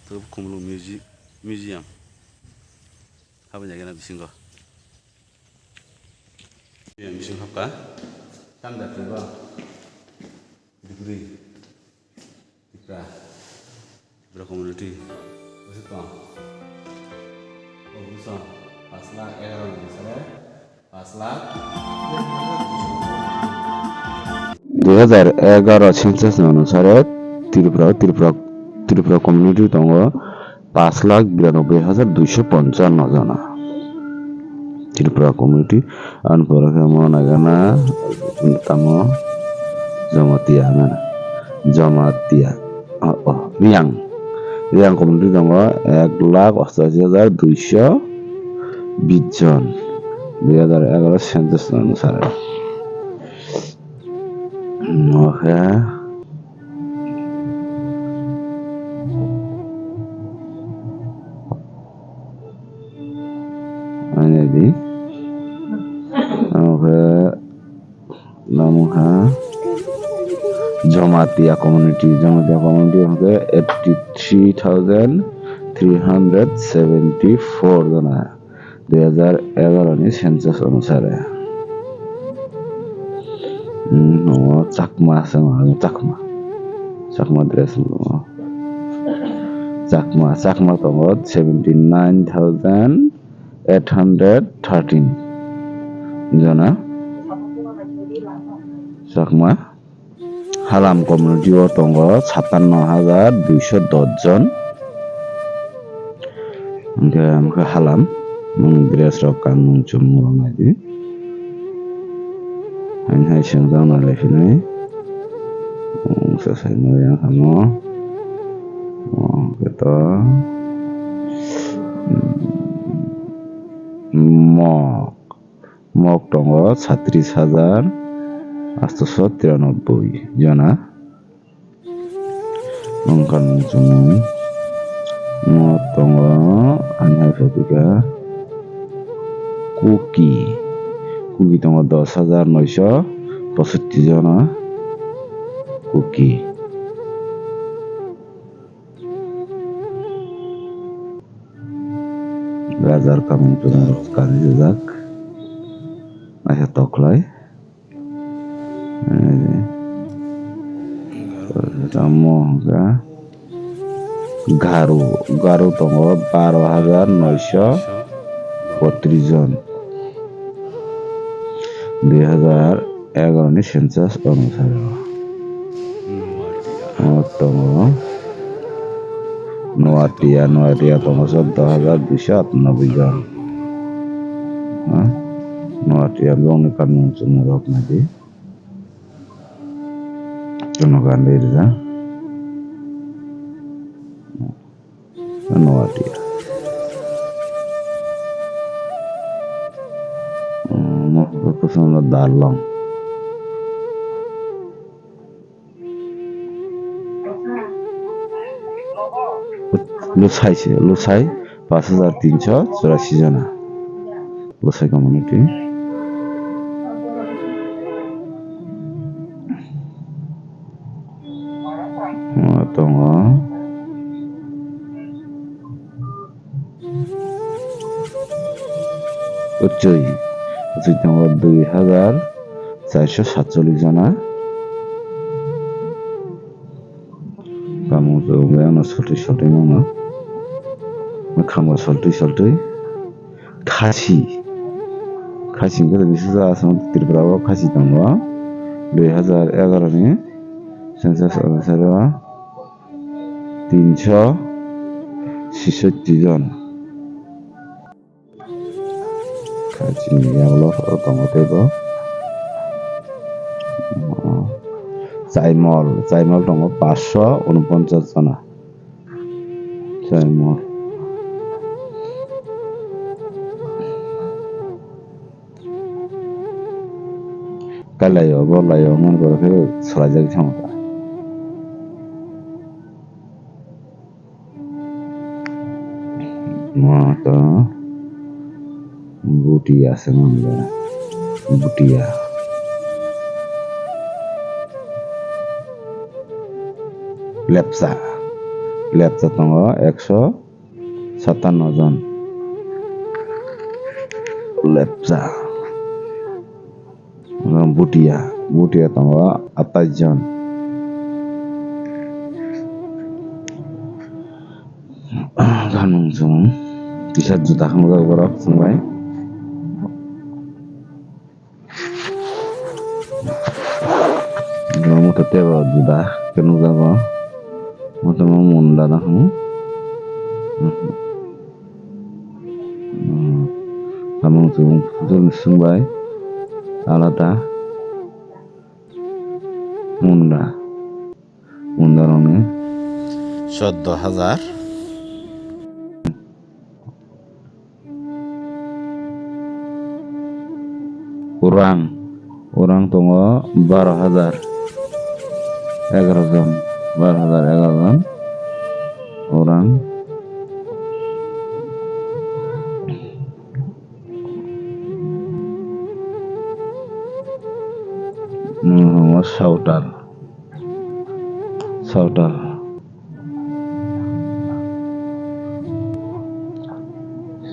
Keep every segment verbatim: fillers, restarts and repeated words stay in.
Khumulwng Musi-, Museum. Habwi naikhe na bisingo. Museum bising habkha. Tamda khaiba. Degree. Tipra. Tipra community. Bwswk tong? O bwswk. Paanch lakh egaroh ni sare. Dui hajar egaroh census ni onusare Tripura, Tripura, Tripura community tongo paanch lakh biranoboi hajar duiso ponchano jona. Tripura community, ani pore khe mo naikhe na tamo Jamatia hinmano, Jamatia. Oh, oh, Riyang. Riyang community tongo ek lakh ostashi hajar duiso bish jon. Dui hajar egaroh census onusare. Oke. Ani di. Oke. Namo kha Jamatia community, Jamatia community hwnkhe eighty three thousand three hundred seventy four jona, dui hajar egaroh ni census onusare. Hmm, omo Chakma se wngkha, Chakma, Chakma dress wngkha omo. Chakma, Chakma tongo seventy nine thousand eight hundred thirteen jona. Chakma Halam community o tongo satanno hajar duiso dos jon. Hwnkhe, hwnkhe Halam, nwng dress rok kanmung chumung rok naidi. Haini hai swngjak nai lai phinai. Nwng sa sai nai yang kamo. Hwnkhe to, hmm, mok. Mok tongo satris hajar atso tiranoboi jona. Wngkha nwng chumui. Mok tongo, ani hai phaikha Kuki. Kuki tongo dos hajar noisho posotti jona. Kuki. Rajar kamung chumung rok kanjijak. Naikhe toklai. Tamo hwnkha Garu, Garu tongo baro hajar noisho botris jon. Dui hajar egaroh ni census onusare o tongo Noatia, Noatia tongo chwddo hajar duiso atanoboi jon. Ha? Noatia bongni kamung chumung rok naidi. Chwngno gandui rijak. Noatia. Hmm, mo, kuchung no dalong. Lusai se, Lusai paanch hajar tinso churashi jona. Lusai community. Ah, tongo. Uchui. Uchui tongo dui hajar charso satchollish jona. Kamung chumung bai ano soltwi soltwi mano. Mwkhang bo soltwi soltwi. Khasi. Khasi hwnkhe bisi jaga aswk Tripura o khasi tongo. Dui hajar egaroh ni census onusare o tinso sisotti jon. Kha chini yagulo oro tongo teibo. Chaimol, chaimol tongo paanch sho unoponchas jona. Chaimol. Kailaio, bo laio, mon khe swlaijak thangkha. Mo to Butia se wngkha, Butia. Lepsa. Lepcha tongo ekso satanno jon. Lepcha. Butia, butia tongo atais jon. Ganung chwng kisa juda hangjak borok chwng bai. Omo to tebo juda khe nukjago. Omo to munda no hwngo. Samung chumung puthurni swngbai alada munda. Mundarokni soddo hajar. Orang, orang tongo baro hajar egaroh jon, baro hajar egaroh jon orang. Nung hwngo sautal. Sautal.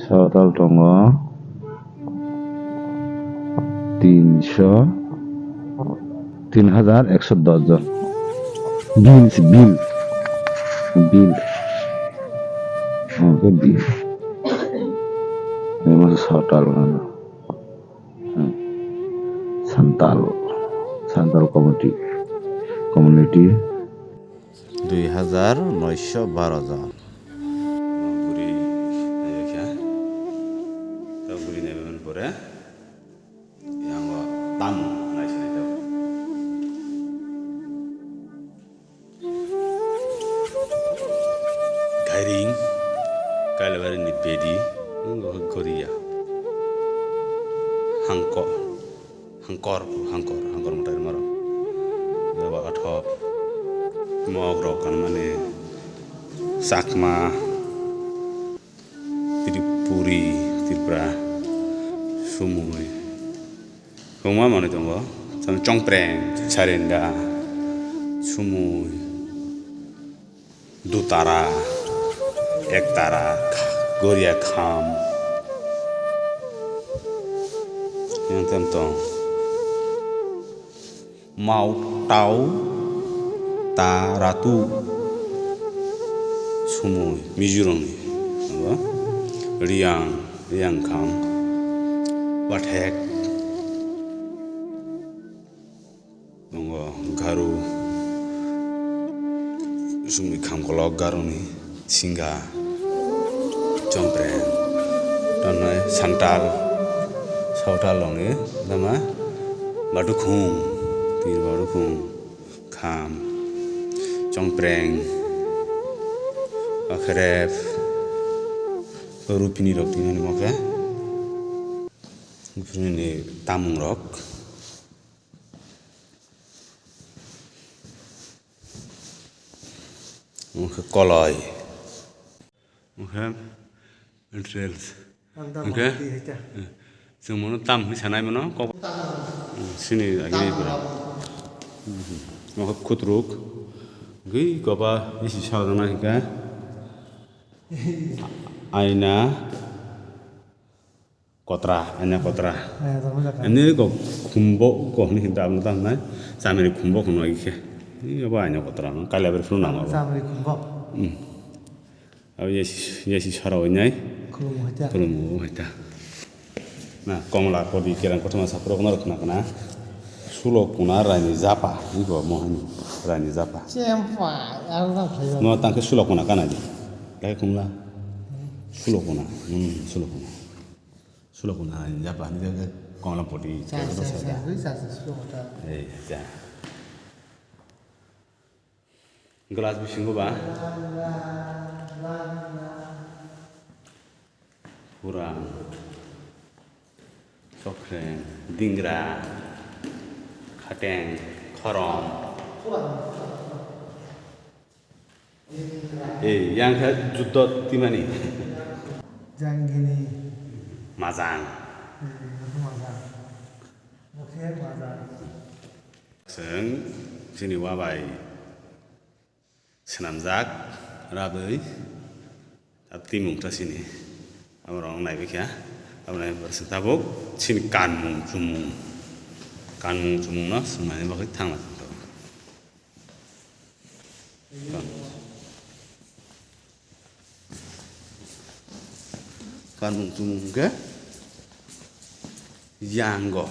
Sautal tongo tinsho, tin hajar ekso dos jon. Bil se, bil. Bil. Oke, bil. Ini masuk sautal. Hmm. Santal, Santal community, community. Dui hajar noisho baro jon. Guri naikha. Tok guri naiman pore. Yango tam naisinai tok. Gairing, Kailabari ni bedi, nungo goria. Hangko, hangkor, hangkor, hangkor mutai maro. Jaba athop, mog rok kan mane, Chakma, Tripuri, Tripura, Sumui. Kwbangma manwi tongo. Chongpreng, Charenda, Sumui, Dutara, Ektara, Goria Kham. Yang tem tong. Mau tau ta ratu sumui Mizoromni abo Riang, Riang kham bathek tongo Garu sumui kham kolok Garuni. Singa, Chongpreng, tongnai Santal, Sautal longni lama Badukhung, Pir Badukhung, Kham, Chongpreng, Akhrep, Rupini rok tini mokhe, Rupini tamung rok. Omo khe koloi. Omo khe entrance. Omo khe, eh, chwng mono tam hinwi sanai mono kok. Hmm, sini agini pura. Hmm. Omo khe khutruk. Gwi koba isi saudana hika. Aina. Kotra, aina kotra. Aina kotra, kotra. Ani ko khumbo ko hwnwi hinta aboni tamo nai chamiri khumbo hwnwi khe. Ni abo aina kotra no, Kailabari phuru nang abo. Chamiri khumbo. Hmm. Abo yesi, yesi sara oi nai. Khulumo haita. Khulumo haita. Na, Komla kodi kerang kothoma saprok no khna khna. Sulo kuna raini japa, ni ko mohani raini japa. Chempa, ang na khlaiba. No tangke sulo kuna kana di. Lai khumla. Sulo kuna. Hmm, sulo kuna. Sulo kuna japa ni jaga Komla poti. Cha, cha, cha, cha, cha, cha, sulo kota. Eh, cha. Glass bisingo ba? Purang, Sokreng, Dingra, Khateng, Khorom. Eh, yang khe juddo timani. Jangini. Majang. Eh, majang. Mokhe majang. Chwng chini wabai swnamjak Rabwi, a twimung ta sini. Abo rok naibi kha. Abo nai tabuk sini kanmung chumung. Kanmung chumung no swngnani bagwi thangna thang tabuk. Kanmung chumung hwnkhe yango.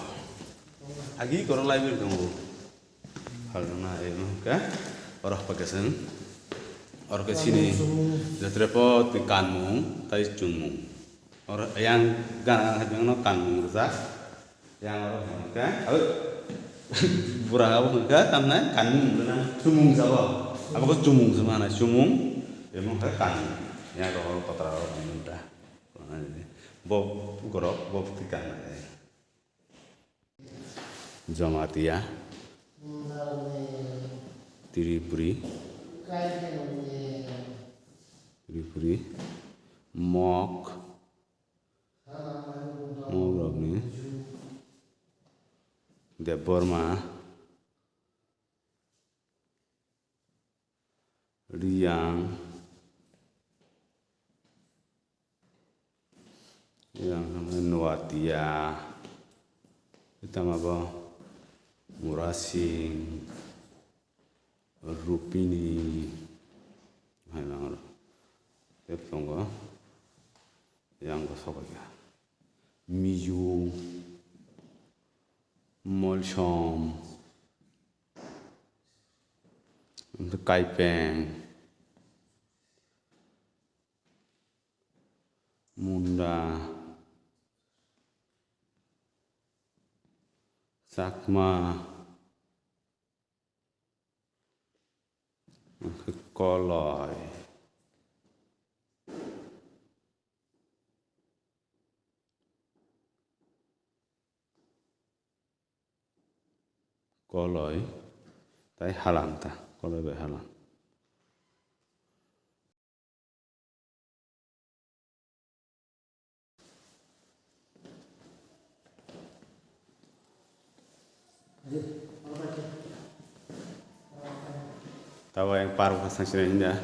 Agi korok library tongo. Phalna emo hwnkhe oro hapakhe chwng. Oro khe chini jotrepo twi kanmung tai chumung. Oro yang gana hapjagno kanmung rijak. Yang oro hwnkhe, oi, bura abo hwnkhe tamnai kanmung hwnwi na chumung sabo. Abo khe chumung se mana chumung, emo hwnkhe kanmung. Yang rok kotra rok hwnwi ta. Bo borok bo twi kanmung. Jamatia, Tripuri, Tripuri, Mok, Mok rokni, Debbarma, Riyang, Riyang hwnwi Nuatia, tei tamo bo Murasing, Rupini, hai mangro. Tei tongo yang bo sobaikha. Miyu, Molsom, Kaipeng, Munda, Chakma, Koloi. Koloi tai halam ta, koloi bai halam. Tabo yang paruk hasang sinai hinda.